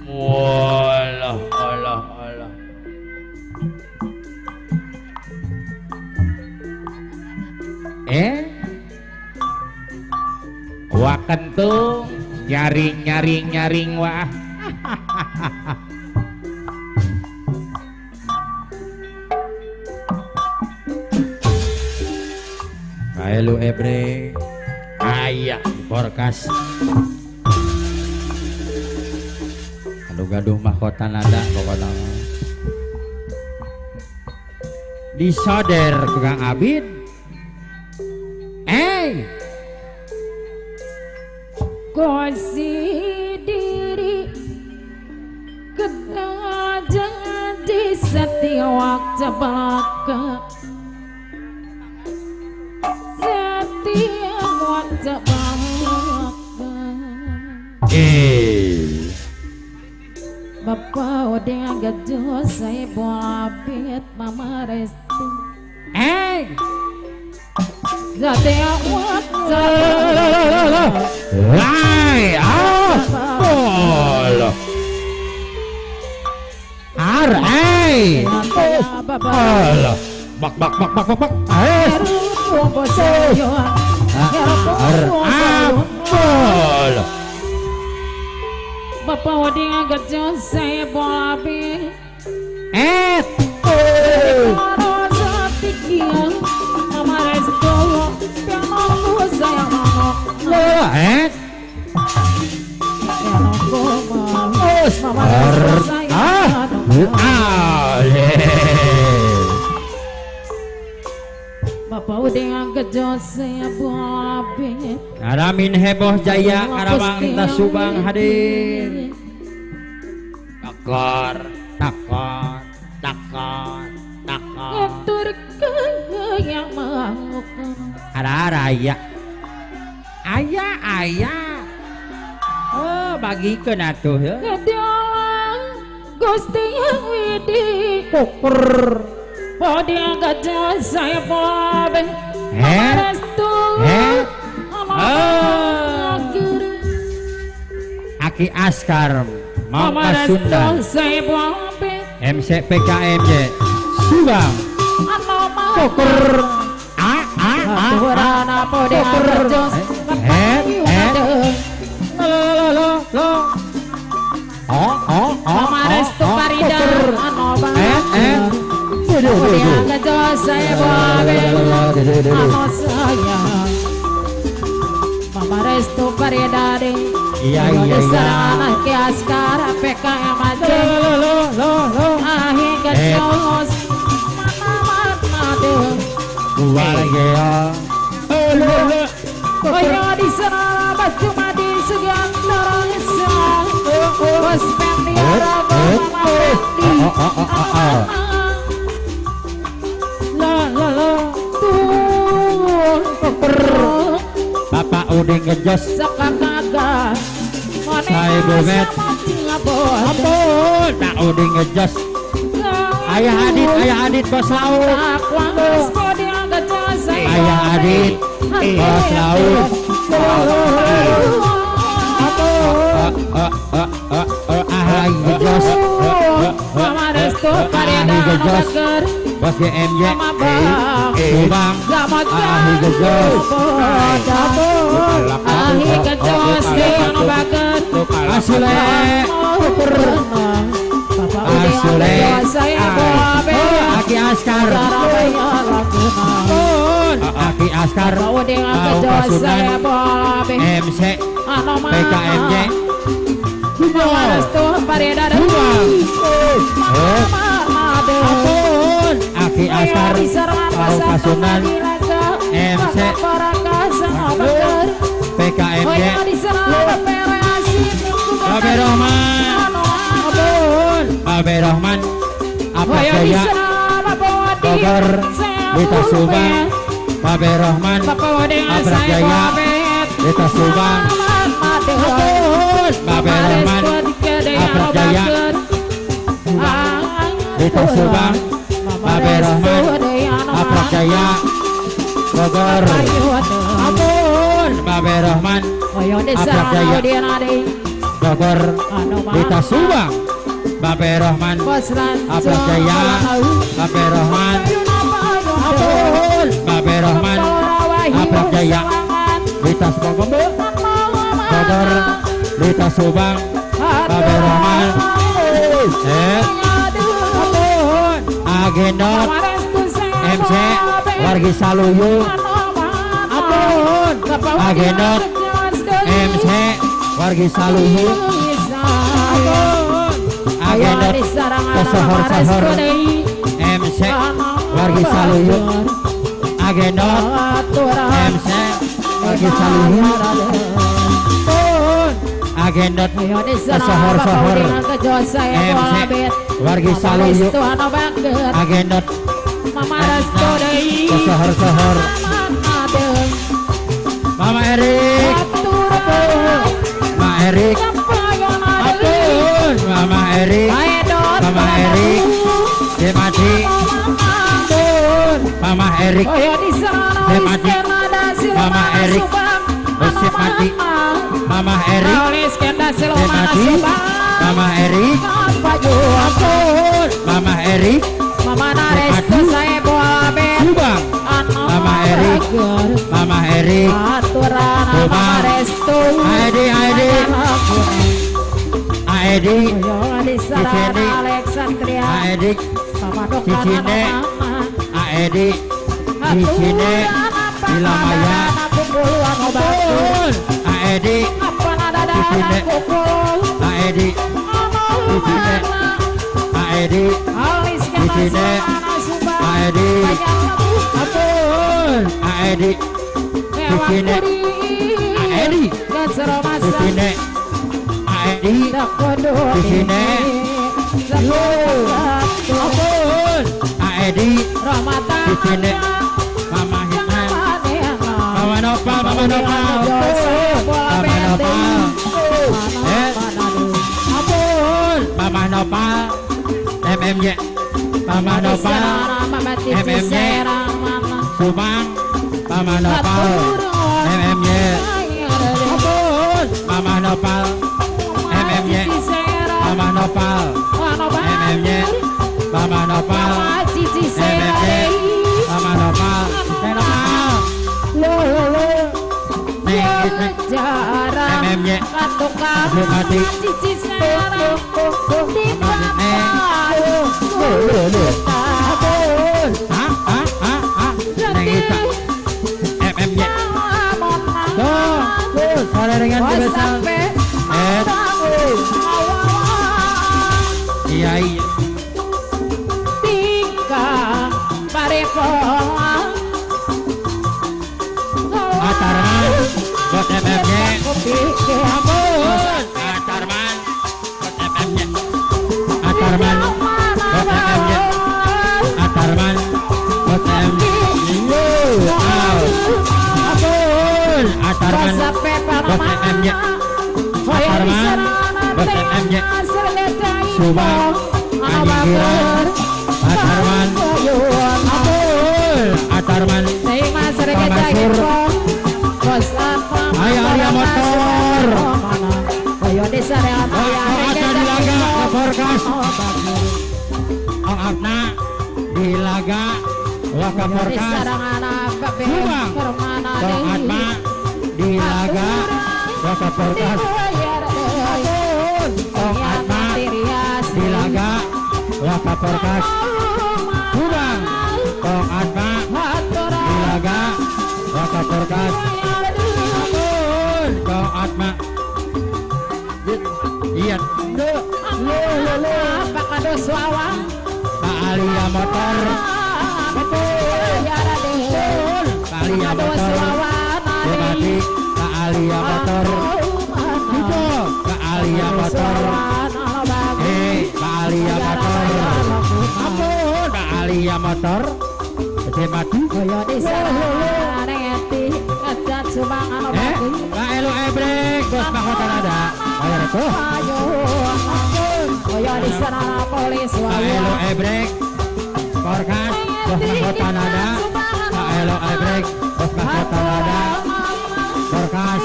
Walah alah alah. Wah kentung nyaring nyaring nyaring wah. Kaelu ebre aya porkas. Aduh gaduh mahkota nada pokokna. Disoder ku Kang Abid. Kosi diri kena jadi setiap waktu belaka, setiap waktu belaka. Bapak udah gaduh saya bolabit mama restu. Setiap waktu Lai ah ar ai Allah bak bak bak bak bak ar ah Bapak wading gaduh saya bolabit Karamin heboh jaya Karawang lintas Subang hadir. Takor takor takor takor. Ada ayah ayah ayah. Oh bagikeun atuh ya. Gusti yang widi koper. Bodi gajah saya bobe. Aki Askar mau Sunda MC PKMJ Subang koper. A a a koper. Lo lo lo. Oh oh oh. Iya iya iya. Lo lo lo. Bapak Udin ngejos saya bomet ampun Pak Udin ngejos Ayah Adit bos laut Ayah Adit bos laut Ahi ngejos Ahi ngejos bos GMY Subang Ahi ngejos Ahi ngejos Asule Asule Aki Askar Aki Askar MC PKMJ Aki Askar Kasunan MC PKMJ Babe Rohman Babe Rohman Apa Jaya Bogor Dita Subang Babe Rohman Abra Jaya Dita Subang Babe Rohman Abra Jaya Dita Subang Babe Rohman Abra Jaya Bogor Ampun Babe Babe Rohman Abrab Jaya Bogor Dita Subang. Babe Rohman Abrab Jaya. Babe Rohman Babe Rohman Abrab Jaya Dita Subang Bogor Dita Subang. Babe Rohman Agendot MC wargi Saluyu. Agendot MC wargi Saluyu. Agendot kesohor-sohor MC wargi Saluyu. Agendot MC wargi Saluyu. Agendot kesohor-sohor MC wargi Saluyu. Agendot kesohor-sohor Mama Erik. Ma Erik. Mama Erik. Mama Erik. Demati. Mama Erik. Demati. Mama Erik. Mati. Mama Erik. Demati. Mama Erik. Mama Erik. Subang. Mama Erik. Mama Erik. Subang. Aedi Aedi Aedi Cicine Aedi Cicine Aedi Cicine Ilamaya Aedi Cicine Aedi Cicine Aedi Cicine Aedi Aedi Cicine Aedi Cicine Aedi Cicine Aedi Cicine Mama Hina Mama Nopal Mama Nopal Mama Nopal Mama Nopal MMY Mama Nopal MMY Subang Mama Nopal MMY Mama Nopal MMY Mama Nopal MMY Mama Nopal MMY Mama Nopal MMY Mati MMY dengan iya iya tingkah parepoan Atarman buat MMY Atarman buat MMY Atarman buat MMY Atarman buat MMY Atarman buat MMY Atarman buat MMY Subang Anjinggiran Atarman Atarman Pamasur Ayo Arya Motor Ada di laga Forecast Ong Abna di laga Waka Forecast Subang Ong Atma di laga Waka Forecast Ong Atma di laga Waka Forecast Subang Ong Atma di laga Waka Forecast Ong Atma iya Pak Alia Motor Pak Alia Motor Mati Pak Alia Motor Pak Alia Motor Pak Alia Motor Pak Alia Motor Mati Pak Elo Ebrek bos mahkota nada bayar itu Pak Elo Ebrek Porkas bos mahkota nada Pak Elo Ebrek bos mahkota nada Porkas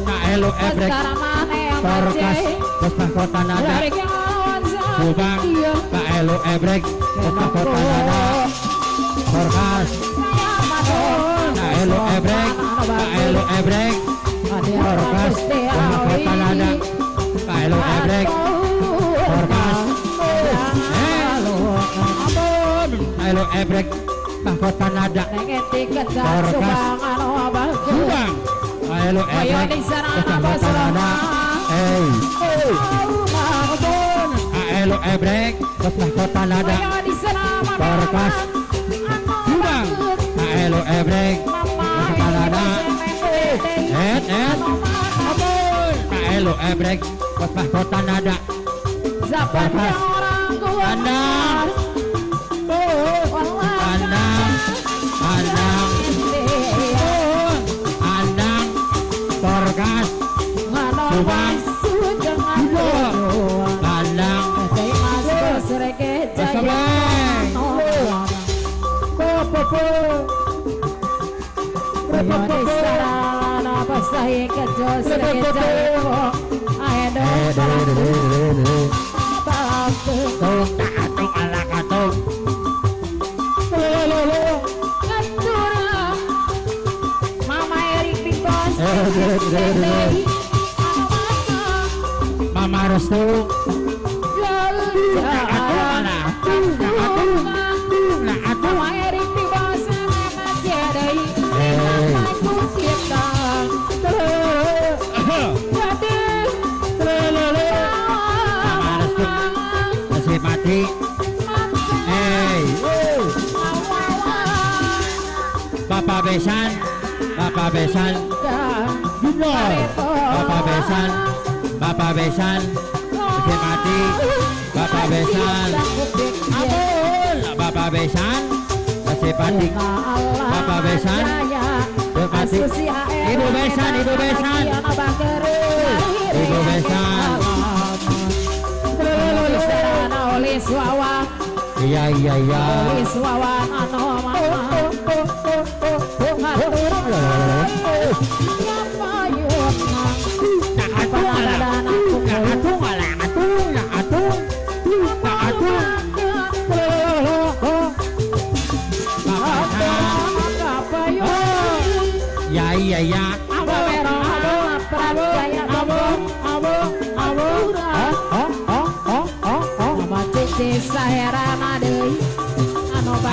Naelo Ebrek Porkas Bos Mahkota Nada Subang Naelo Ebrek Bos Mahkota Nada Porkas Naelo Ebrek Naelo Ebrek Porkas Bos Mahkota Nada Naelo Ebrek Porkas Naelo Ebrek Mahkota Nada Porkas Subang Naelo Ebrek Mahkota Nada Naelo Ebrek Mahkota Nada Porkas Subang Naelo Ebrek Mahkota Nada Naelo Ebrek Mahkota Nada Porkas Andang Andang Andang Andang Porkas Subang Andang Mama Erik Big Boss Mama Restu Mama Erik Big Boss Mama Restu masih mati. Bapak Besan, Bapak Besan, Junior, Bapak Besan, Bapak Besan, masih mati, Bapak Besan, Bapak Besan, masih mati, Bapak Besan, masih mati, Ibu Besan, Ibu Besan, Ibu Besan, iya iya iya. Ya iya ya.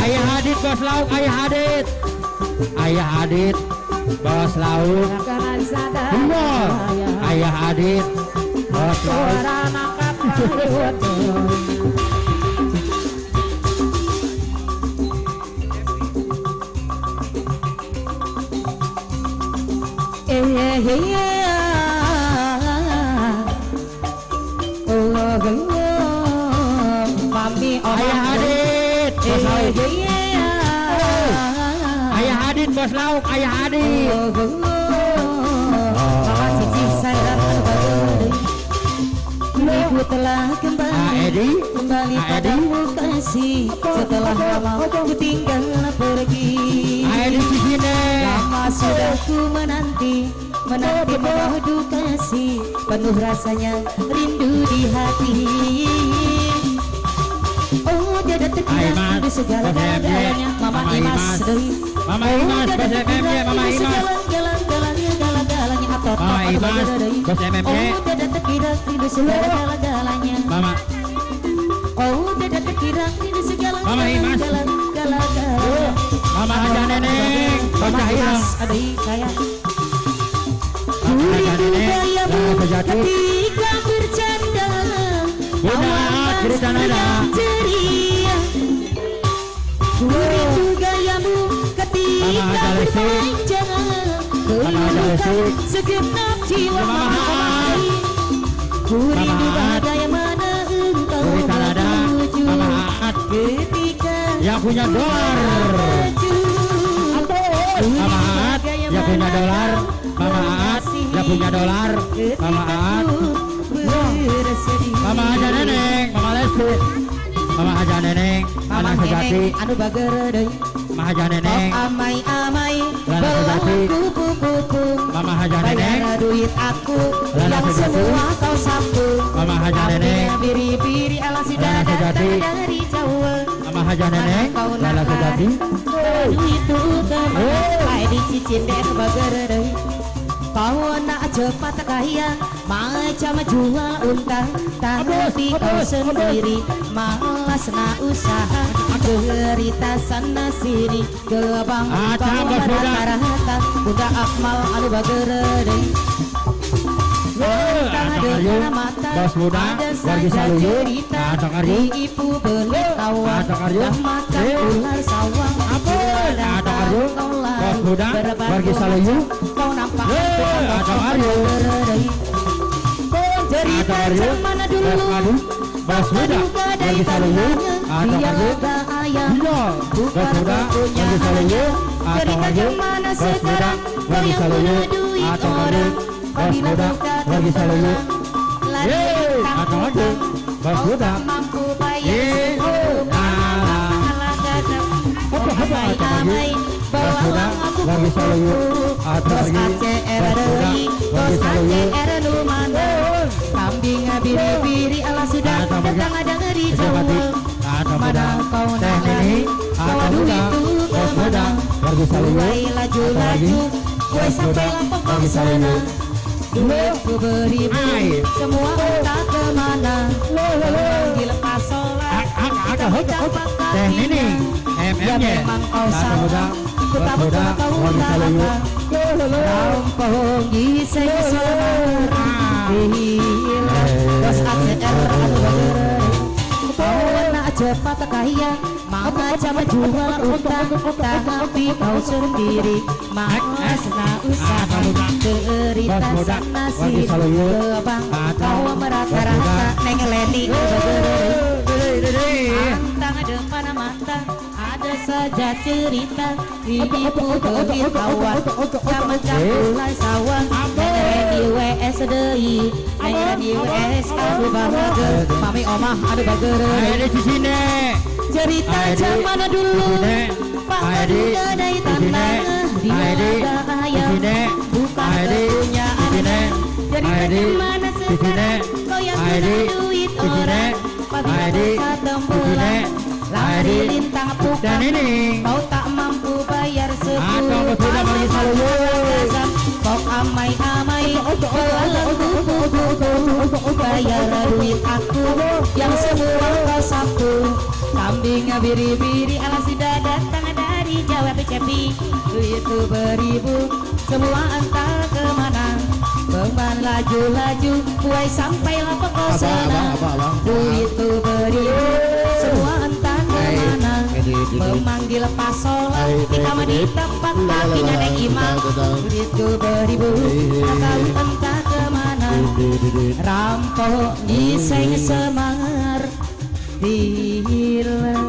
Ayah Hadid bos lauk, ayah Hadid, ayah Hadid bos lauk, ayah Hadid bos lauk. Ayah Hadid bos lauk, ayah Hadid bos lauk, ayah Hadid. Ibu telah kembali, kembali padamu kasih. Setelah lama ku tinggal pergi, lama sudah ku menanti, menanti mengadu kasih. Penuh rasanya rindu di hati. Oh tiada terkira di segala galanya. Mama Imas, Mama Imas, bos MMG, Mama Imas, Mama Imas, bos MMG. Oh tiada terkira di segala galanya. Mama. Oh tiada terkira di segala Mama Imas, Mama Haja Neneng, Mama Imas, adik saya. Rindu gayamu ketika bercanda, awan ceria. Rindu gayamu ketika bermanja, keluhkan segenap jiwa. Ku rindu bagaimana engkau menuju ketika yang punya dolar. Mama Aat yang punya dolar, Mama Aat yang punya dolar, Mama Aat, Mama Haja Neneng, Mama Lesti. Mama Haja Neneng, Mama Lanang Sejati, anu bager deui. Mama Haja Neneng, amai-amai Lanang Sejati, kupu-kupu. Mama Haja Neneng, bayar duit aku Lanang yang Sejati, semua kau sapu. Mama Haja Neneng, biri-biri ala sudah Lanang datang Sejati, dari jauh. Mama Haja Neneng, Lanang Sejati, duit itu kemana? Di Cicindek bager deui. Kau nak cepat kaya macam jual unta, tapi kau sendiri malas nak usaha. Cerita sana sini ke bang kau rata-rata. Bunda Akmal anu bager deui. Bos muda, wargi Saluyu, ibu beli kawan, makan ular sawah. Bos muda, wargi Saluyu, cerita zaman dulu, bos muda, wargi Saluyu, bos muda, wargi Saluyu, cerita zaman sekarang, kau yang punya duit orang. Bos muda, wargi Saluyu, yeay, atau lagi, bos muda, yeay, atau lagi, bos muda, wargi Saluyu, atau lagi, bos muda, wargi Saluyu, kambing biri-biri ala sudah datang dari jauh. Mana kau nak lari, bawa duit tuh kemana? Wargi Saluyu, laju-laju, gue sampai lampau kau sana. Duitku beribu, semua entah kemana. Memanggil pasola, kita mencapai kakinya. Ya memang kau salah, ku tahu kau tak apa. Rampung giseng selamar, bos ACR anu bager. Kau nak cepat kaya, macam jual utang, tapi kau sendiri malas nak usaha. Cerita sana sini ke bang, kau merata-rata. Neng Leni antang depan mata, ada saja cerita. Ibu beli kawan, macam ular sawah. Neng Leni WS deui, Neng Leni WS anu bager. Mami omah anu bager. Cerita zaman dulu, Pak gadai tanah, dia ada ayam, bukan kepunyaan. Cerita zaman sekarang, kau yang punya duit orang, pabila kau tembulan, lari lintang pukang, kau tak mampu bayar 10 kau amai-amai, belalang kupu-kupu, bayar duit aku yang semua kau sapu. Kambing biri-biri ala sudah datang dari Jawa Cepi, duit itu beribu, semua entah kemana. Beban laju-laju, kue sampai lapang kau sana. Duit itu beribu, semua entah kemana. Memanggil pasola, kita di tempat kakinya Neng Ima. Duit itu beribu, tak tahu entah kemana. Rampok giseng semar. Bila